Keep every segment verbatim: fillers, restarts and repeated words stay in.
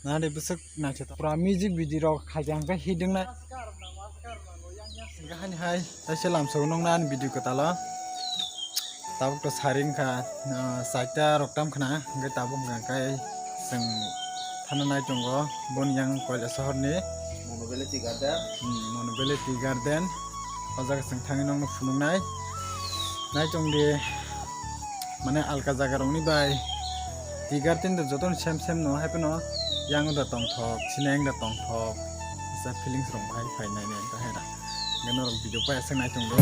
Nari bwswk naithotok. Pura music video rok khaikha hwnkhe hit wngnai. Hwnkhe hani hai taisa lamsao nukna ani video kwtalo. Tabuk to sari wngkha, ah, chaita rok tam khna, hwnkhe tabuk hwnkha khe chwng thana nai tongo boni yang Koilashahar ni Mono Valley Tea Garden. Hmm, Mono Valley Tea Garden. O jaga chwng thangwi nokno phunuknai. Nai tong di, mane alka jaga rokni bai tea garden to jotono same same no, hai phano yang da tongthok, sineng da tongthok, kisa feelings rok bahai phai nai nai ta hai da. Hwnkhe norok video pai aswk nai tong di.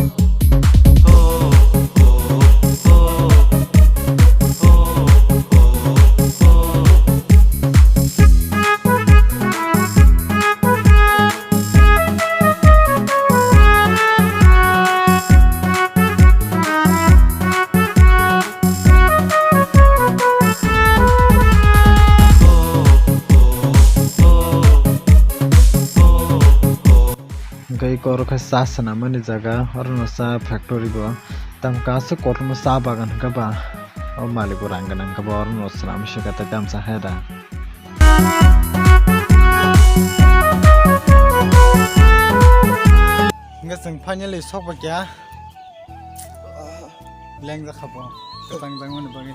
Hwnkhe eko oro khe cha swnamani jaga, oro no cha factory bo. Tamo kaisa kotorma cha bagan hwnkhe ba, o malik bo rang gwnang hwnkhe ba oro no swnamwi se khe tei tamsa hai da. Hwnkhe chwng finally sok bai kha. Lengjak kha bo, kwchang jangmani bagwi.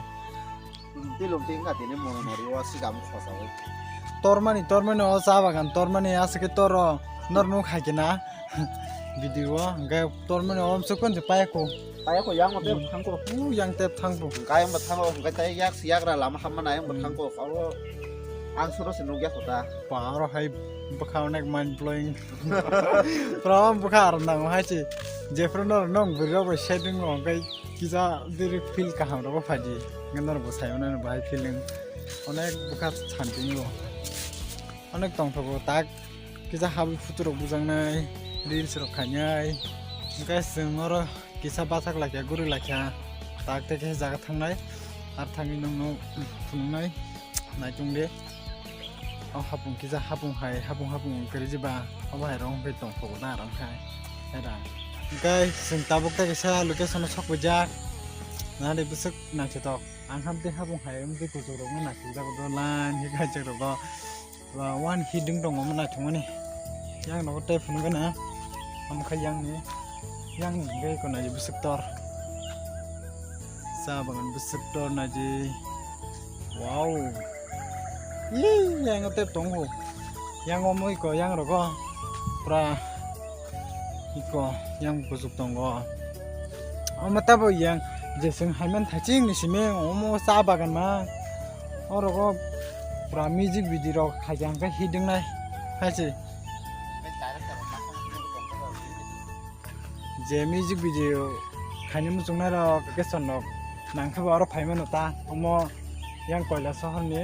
Tei lom tei wngkha tini mono nori o sikam khosa o. Tormani, tormani o cha bagan, tormani aswk khe toro, nor nuk hai khe na. Video o, hwnkhe tormani o amsuk kon se payako. Payako yang o tep thangko. U yang tep thangko. Hwnkhe ayang bo thango, hwnkhe tei yak, yagra lama hamma na ayang bo thangko. Abo ang soro se nukya kho ta. Ba, oro hai bwkha onek mind blowing. Pura bwkha aro nango hai se. Jephru nor nong bwrwi rok bai setting o hwnkhe kisa biri feel kaham rogo phaidi. Hwnkhe norok bo sai mano bahai feeling. Onek bwkha santi ni bo. Onek tongthogo tak kisa habwi photo rok bujaknai, reels rok khainai. Hwnkhe chwng oro kisa bachak laikha, guri laikha. Tak tei kisa jaga thangnai. Ar thangwi nongno phunuknai. Naitung de. O hapung kisa hapung hai, hapung hapung kwrwi jiba. Obo hai rong bai tongthogo na rong khai. Hai da. Hwnkhe chwng tabuk tei kisa location o sok paijak. Nari bwswk naithotok. Ang ham tei hapung hai wng tei kuchuk rok no naisik jago do line khe kaijak rogo. Ba wan hiding tongo omo naithokmani. Yang nogo tei phunukgana. Omo khe yang ni. Yang ni hwnkhe eko naidi bwswk tor. Cha bagan bwswk tor naidi. Wow. Yee, yang o tei tongo. Yang omo eko yang rogo. Pura iko yang kuchuk tongo. Omo tabo yang je chwng haiman thaching ni simi omo cha bagan ma. Orogo pura music video rok khaikha hwnkhe hit wngnai hai se. Je music video khaini muchungnai rok location rok nangkhe bo oro phaimano ta. Omo yang Koilashahar ni,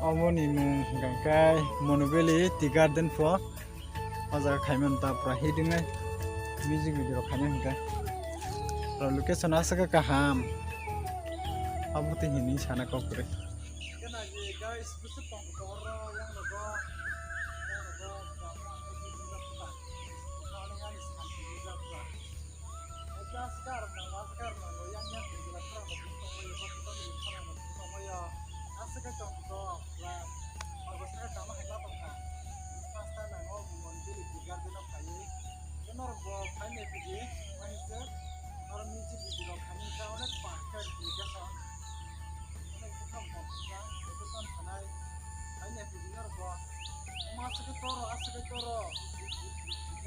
omo ni mung hwnkhe Mono Valley Tea Garden pho. O jaga khaimani ta pura hit wngnai. Music video rok khaina hwnkhe. Pura location aswk kaham. Abo tei hini sana kok kwrwi. Aswk khe tong tong, ba, abo saka tama hai ma tongkha. First time ang o Mono Valley Tea Garden o phaiwi. Norok bo phainai pidi, waisa norok music video rok khainai kha, onek perfect location. Onek bwkhak bwkhak kha, location khanai. Phainai pidi norok bo. Omo aswk khe toro, aswk khe toro.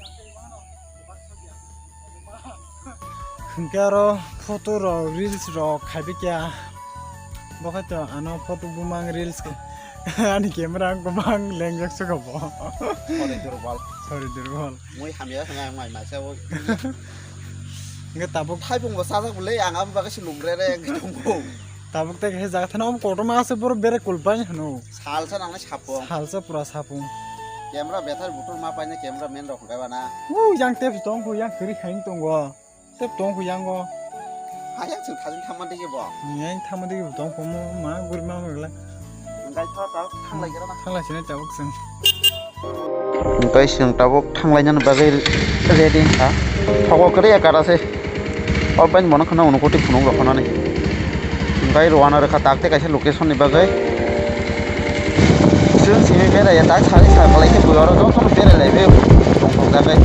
Yang khe mano, bubath khabya. Hwnkhe aro photo rok, reels rok khaibai kha. Bo khe to ano photo bumang reels khe ani camera ang kwbang lengjak se kha bo. Sorry, durbol. Sorry, durbol. Mui hamya thangya ang mai masa o. Hwnkhe tabuk thaipung bo sajak bwle ang abo bagwi se lung re re wngwi tongo. Tabuk tei khe jaga thana om kotorma se borok bere kulpai hwno. Salsa nangnai sapung. Salsa pura sapung. Camera bethar butur ma paina camera man rok hwnkhe bana. U yang tep tong kho yang kwrwi khain tongo. Tep tong kho yango. Ha yang chwng thajin thamma digi bo. Yang thamma digi bo tong kho mo ma guri ma mangla. Hwnkhe tho tho thanglai kira na. Thanglai sini tabuk chwng. Hwnkhe chwng tabuk thanglainani bagwi ready wngkha. Thogo kwrwi ekara se. O bai bono kheno unukuti phunuk rok khonani. Hwnkhe rwna rwkha tak tei kaisa location ni bagwi. Se Simi berai ya, tak sari sa palai khe bui oro joto no berai lai be. Tong tong jagai.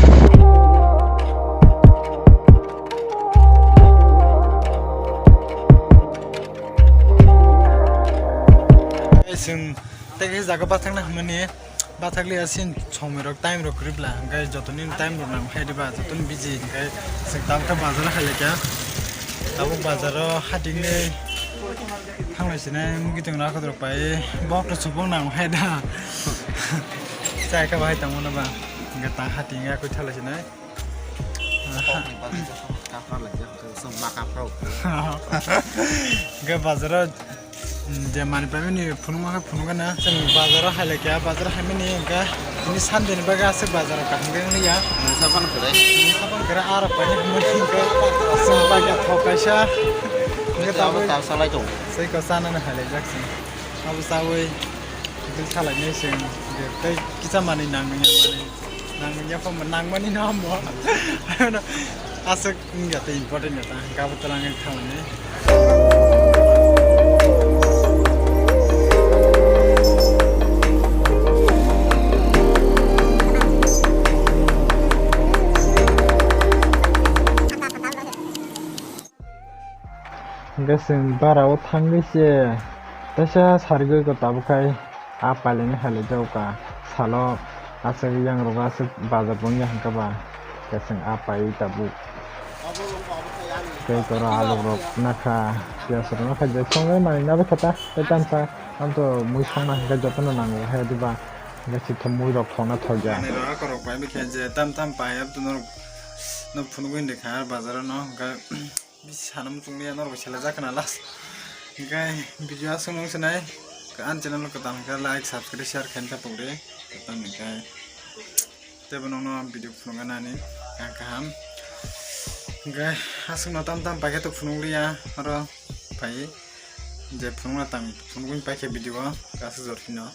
Chwng tei khe jaga bathakna hwnmani, bathakliya sin somoi rok time rok kwrwi bla, hwnkhe jotoni time rok nang hai diba, jotoni busy hwnkhe chwng tabuk bazar hai laikha, tabuk bazaro hatingni. Thanglai sinai mugi tong na kodrok pai bok to subong nang hai da. Chai ka bai tong mano ba. Ga ta hati nga koi thalai sinai. Ga bazaro je mani pai mani phunuk ma phunuk na. Chwng bazaro hai lai kya bazaro hai mani ga ini Sunday ni baga aswk bazaro kaham ga nang ya. Sapan kore. Sapan kore aro pai mani ga. Aswk baga thok kaisa. Ga ta abo ta salai tong. Sai ko sana na hai lai jak sini. Abo sawi bil salai ne sing. Tei kisa mani nang ya mani. Nang ya pho nang mani no mo. Aswk wngya tei important ya ta. Gabo talang thang ni. Hingke chwng bara o thangwi se teisa sarigwi ko tabuk khai a pailani hai lai jago ka salo aswk yang rogo aswk bazar bo wngya hwnkhe ba hingke chwng a paiwi tabuk tei toro alok rok nakha piyaj rok nakha je songnai manwi nabikha ta tei tamsa amtwi mui songna hwnkhe jotono nango hai diba hwnkhe chwngkhe mui rok thokna thokya. Manwi rok akorok pai bikhe je tam tam pai abtwi norok no phunugwi rikha bazar o no hwnkhe. Bisi sana muchung liya norok selajak kana last. Hingke video aswk nung sinai. Ang channel no kwtal hingke like, subscribe, share khaina chapok di. Kwtal hingke. Tebo nongno video phunukna nani. Ang kaham. Hingke aswk no tam tam paikhe to phunuk liya. Oro pai. Je phunukna tam phunukgwi paikhe video o. Aswk jor phino.